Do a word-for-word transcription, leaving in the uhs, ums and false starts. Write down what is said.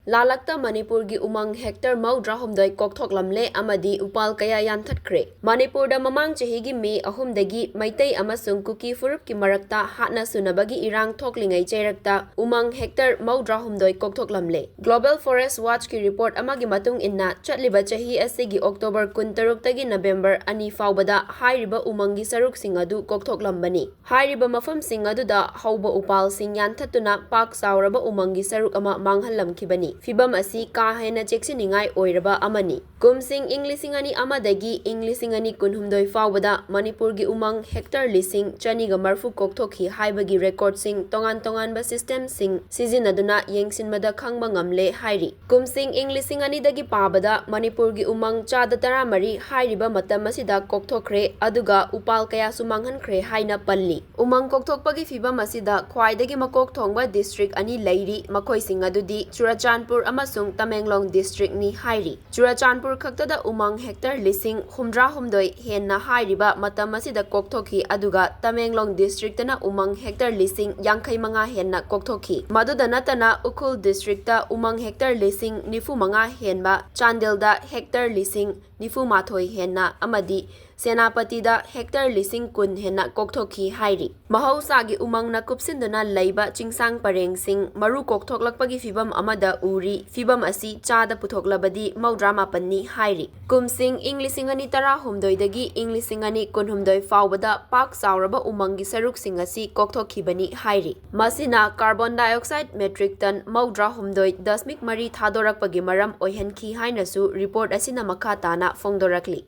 ꯂꯥꯂꯛꯇ ꯃꯅꯤꯄꯨꯔꯒꯤ ꯎꯃꯪ ꯍꯦꯛꯇꯔ ꯃꯧꯗ꯭ꯔꯥ ꯍꯨꯝꯗꯣꯏ ꯀꯣꯛꯊꯣꯛꯂꯝꯂꯦ ꯑꯃꯗꯤ ꯎꯄꯥꯜ ꯀꯌꯥ ꯌꯥꯟꯊꯠꯈ꯭ꯔꯦ꯫ ꯃꯅꯤꯄꯨꯔꯗ ꯃꯃꯥꯡ ꯆꯍꯤꯒꯤ ꯃꯦ ꯑꯍꯨꯝꯗꯒꯤ ꯃꯩꯇꯩ ꯑꯃꯁꯨꯡ ꯀꯨꯀꯤ ꯐꯨꯔꯨꯞꯀꯤ ꯃꯔꯛꯇ ꯍꯥꯠꯅ ꯁꯨꯅꯕꯒꯤ ꯏꯔꯥꯡ ꯊꯣꯛꯂꯤꯉꯩ ꯆꯩꯔꯛꯇ ꯎꯃꯪ ꯍꯦꯛꯇꯔ ꯃꯧꯗ꯭ꯔꯥ ꯍꯨꯝꯗꯣꯏ ꯀꯣꯛꯊꯣꯛꯂꯝꯂꯦ꯫ Global Forest Watchꯀꯤ report ꯑꯃꯒꯤ ꯃꯇꯨꯡ ꯏꯟꯅ, ꯆꯠꯂꯤꯕ ꯆꯍꯤ ꯑꯁꯤꯒꯤ October ꯀꯨꯟꯇꯔꯨꯛꯇꯒꯤ November ꯑꯅꯤ ꯐꯥꯎꯕꯗ ꯍꯥꯏꯔꯤꯕ ꯎꯃꯪꯒꯤ ꯁꯔꯨꯛꯁꯤꯡ ꯑꯗꯨ ꯀꯣꯛꯊꯣꯛꯂꯝꯕꯅꯤ꯫ ꯍꯥꯏꯔꯤꯕ ꯃꯐꯝꯁꯤꯡ ꯑꯗꯨꯗ ꯍꯧꯕ ꯎꯄꯥꯜꯁꯤꯡ ꯌꯥꯟꯊꯠꯇꯨꯅ ꯄꯥꯛ ꯆꯥꯎꯔꯕ ꯎꯃꯪꯒꯤ ꯁꯔꯨꯛ ꯑꯃ ꯃꯥꯡꯍꯜꯂꯝꯈꯤꯕꯅꯤ꯫ ꯐꯤꯚꯝ ꯑꯁꯤ ꯀꯥ ꯍꯦꯟꯅ ꯆꯦꯛꯁꯤꯟꯅꯤꯡꯉꯥꯏ ꯑꯣꯏꯔꯕ ꯑꯃꯅꯤ꯫ ꯀꯨꯝꯁꯤꯡ ꯏꯪ ꯂꯤꯁꯤꯡ ꯑꯅꯤ ꯑꯃꯗꯒꯤ ꯏꯪ ꯂꯤꯁꯤꯡ ꯑꯅꯤ ꯀꯨꯟꯍꯨꯝꯗꯣꯏ ꯐꯥꯎꯕꯗ ꯃꯅꯤꯄꯨꯔꯒꯤ ꯎꯃꯪ ꯍꯦꯛꯇꯔ ꯂꯤꯁꯤꯡ ꯆꯅꯤꯒ ꯃꯔꯐꯨ ꯀꯣꯛꯊꯣꯛꯈꯤ ꯍꯥꯏꯕꯒꯤ recordꯁꯤꯡ ꯇꯣꯉꯥꯟ ꯇꯣꯉꯥꯟꯕ systemꯁꯤꯡ ꯁꯤꯖꯤꯟꯅꯗꯨꯅ ꯌꯦꯡꯁꯤꯟꯕꯗ ꯈꯪꯕ ꯉꯝꯂꯦ ꯍꯥꯏꯔꯤ꯫ ꯀꯨꯝꯁꯤꯡ ꯏꯪ ꯂꯤꯁꯤꯡ ꯑꯅꯤꯗꯒꯤ ꯄꯥꯕꯗ ꯃꯅꯤꯄꯨꯔꯒꯤ ꯎꯃꯪ ꯆꯥꯗ ꯇꯔꯥꯃꯔꯤ ꯍꯥꯏꯔꯤꯕ ꯃꯇꯝ ꯑꯁꯤꯗ ꯀꯣꯛꯊꯣꯛꯈ꯭ꯔꯦ, ꯑꯗꯨꯒ ꯎꯄꯥꯜ ꯀꯌꯥꯁꯨ ꯃꯥꯡꯍꯟꯈ꯭ꯔꯦ ꯍꯥꯏꯅ ꯄꯜꯂꯤ꯫ ꯎꯃꯪ ꯀꯣꯛꯊꯣꯛꯄꯒꯤ ꯐꯤꯚꯝ ꯑꯁꯤꯗ ꯈ꯭ꯋꯥꯏꯗꯒꯤ ꯃꯀꯣꯛ ꯊꯣꯡꯕ district ꯑꯅꯤ ꯂꯩꯔꯤ, ꯃꯈꯣꯏꯁꯤꯡ ꯑꯗꯨꯗꯤ ꯆꯨꯔꯆꯥꯟꯄꯨꯔ ꯑꯃꯁꯨꯡ ꯇꯃꯦꯡꯂꯣꯡ districtꯅꯤ ꯍꯥꯏꯔꯤ꯫ ꯆꯨꯔꯆꯥꯟꯄꯨꯔ ꯈꯛꯇꯗ ꯎꯃꯪ ꯍꯦꯛꯇꯔ ꯂꯤꯁꯤꯡ ꯍꯨꯝꯗ꯭ꯔꯥ ꯍꯨꯝꯗꯣꯏ ꯍꯦꯟꯅ ꯍꯥꯏꯔꯤꯕ ꯃꯇꯝ ꯑꯁꯤꯗ ꯀꯣꯛꯊꯣꯛꯈꯤ, ꯑꯗꯨꯒ ꯇꯃꯦꯡꯂꯣꯡ districtꯅ ꯎꯃꯪ ꯍꯦꯛꯇꯔ ꯂꯤꯁꯤꯡ ꯌꯥꯡꯈꯩ ꯃꯉꯥ ꯍꯦꯟꯅ ꯀꯣꯛꯊꯣꯛꯈꯤ꯫ ꯃꯗꯨꯗ ꯅꯠꯇꯅ ꯎꯈ꯭ꯔꯨꯜ districtꯇ ꯎꯃꯪ ꯍꯦꯛꯇꯔ ꯂꯤꯁꯤꯡ ꯅꯤꯐꯨ ꯃꯉꯥ ꯍꯦꯟꯕ, ꯆꯥꯟꯗꯦꯜꯗ ꯍꯦꯛꯇꯔ ꯂꯤꯁꯤꯡ ꯅꯤꯐꯨ ꯃꯥꯊꯣꯏ ꯍꯦꯟꯅ ꯑꯃꯗꯤ ꯁꯦꯅꯥꯄꯇꯤꯗ ꯍꯦꯛꯇꯔ ꯂꯤꯁꯤꯡ ꯀꯨꯟ ꯍꯦꯟꯅ ꯀꯣꯛꯊꯣꯛꯈꯤ ꯍꯥꯏꯔꯤ꯫ ꯃꯍꯧꯁꯥꯒꯤ ꯎꯃꯪꯅ ꯀꯨꯞꯁꯤꯟꯗꯨꯅ ꯂꯩꯕ ꯆꯤꯡꯁꯥꯡ ꯄꯔꯦꯡꯁꯤꯡ ꯃꯔꯨ ꯀꯣꯛꯊꯣꯛꯂꯛꯄꯒꯤ ꯐꯤꯚꯝ ꯑꯃꯗ ꯎꯔꯤ꯫ ꯐꯤꯚꯝ ꯑꯁꯤ ꯆꯥꯗ ꯄꯨꯊꯣꯛꯂꯕꯗꯤ ꯃꯧꯗ꯭ꯔꯥ ꯃꯥꯄꯟꯅꯤ ꯍꯥꯏꯔꯤ꯫ ꯀꯨꯝꯁꯤꯡ ꯏꯪ ꯂꯤꯁꯤꯡ ꯑꯅꯤ ꯇꯔꯥꯍꯨꯝꯗꯣꯏꯗꯒꯤ ꯏꯪ ꯂꯤꯁꯤꯡ ꯑꯅꯤ ꯀꯨꯟꯍꯨꯝꯗꯣꯏ ꯐꯥꯎꯕꯗ ꯄꯥꯛ ꯆꯥꯎꯔꯕ ꯎꯃꯪꯒꯤ ꯁꯔꯨꯛꯁꯤꯡ ꯑꯁꯤ ꯀꯣꯛꯊꯣꯛꯈꯤꯕꯅꯤ ꯍꯥꯏꯔꯤ꯫ ꯃꯁꯤꯅ carbon dioxide metric ton ꯃꯧꯗ꯭ꯔꯥ ꯍꯨꯝꯗꯣꯏ ꯗꯁꯃꯤꯛ ꯃꯔꯤ ꯊꯥꯗꯣꯔꯛꯄꯒꯤ ꯃꯔꯝ ꯑꯣꯏꯍꯟꯈꯤ ꯍꯥꯏꯅꯁꯨ report ꯑꯁꯤꯅ ꯃꯈꯥ ꯇꯥꯅ ꯐꯣꯡꯗꯣꯔꯛꯂꯤ꯫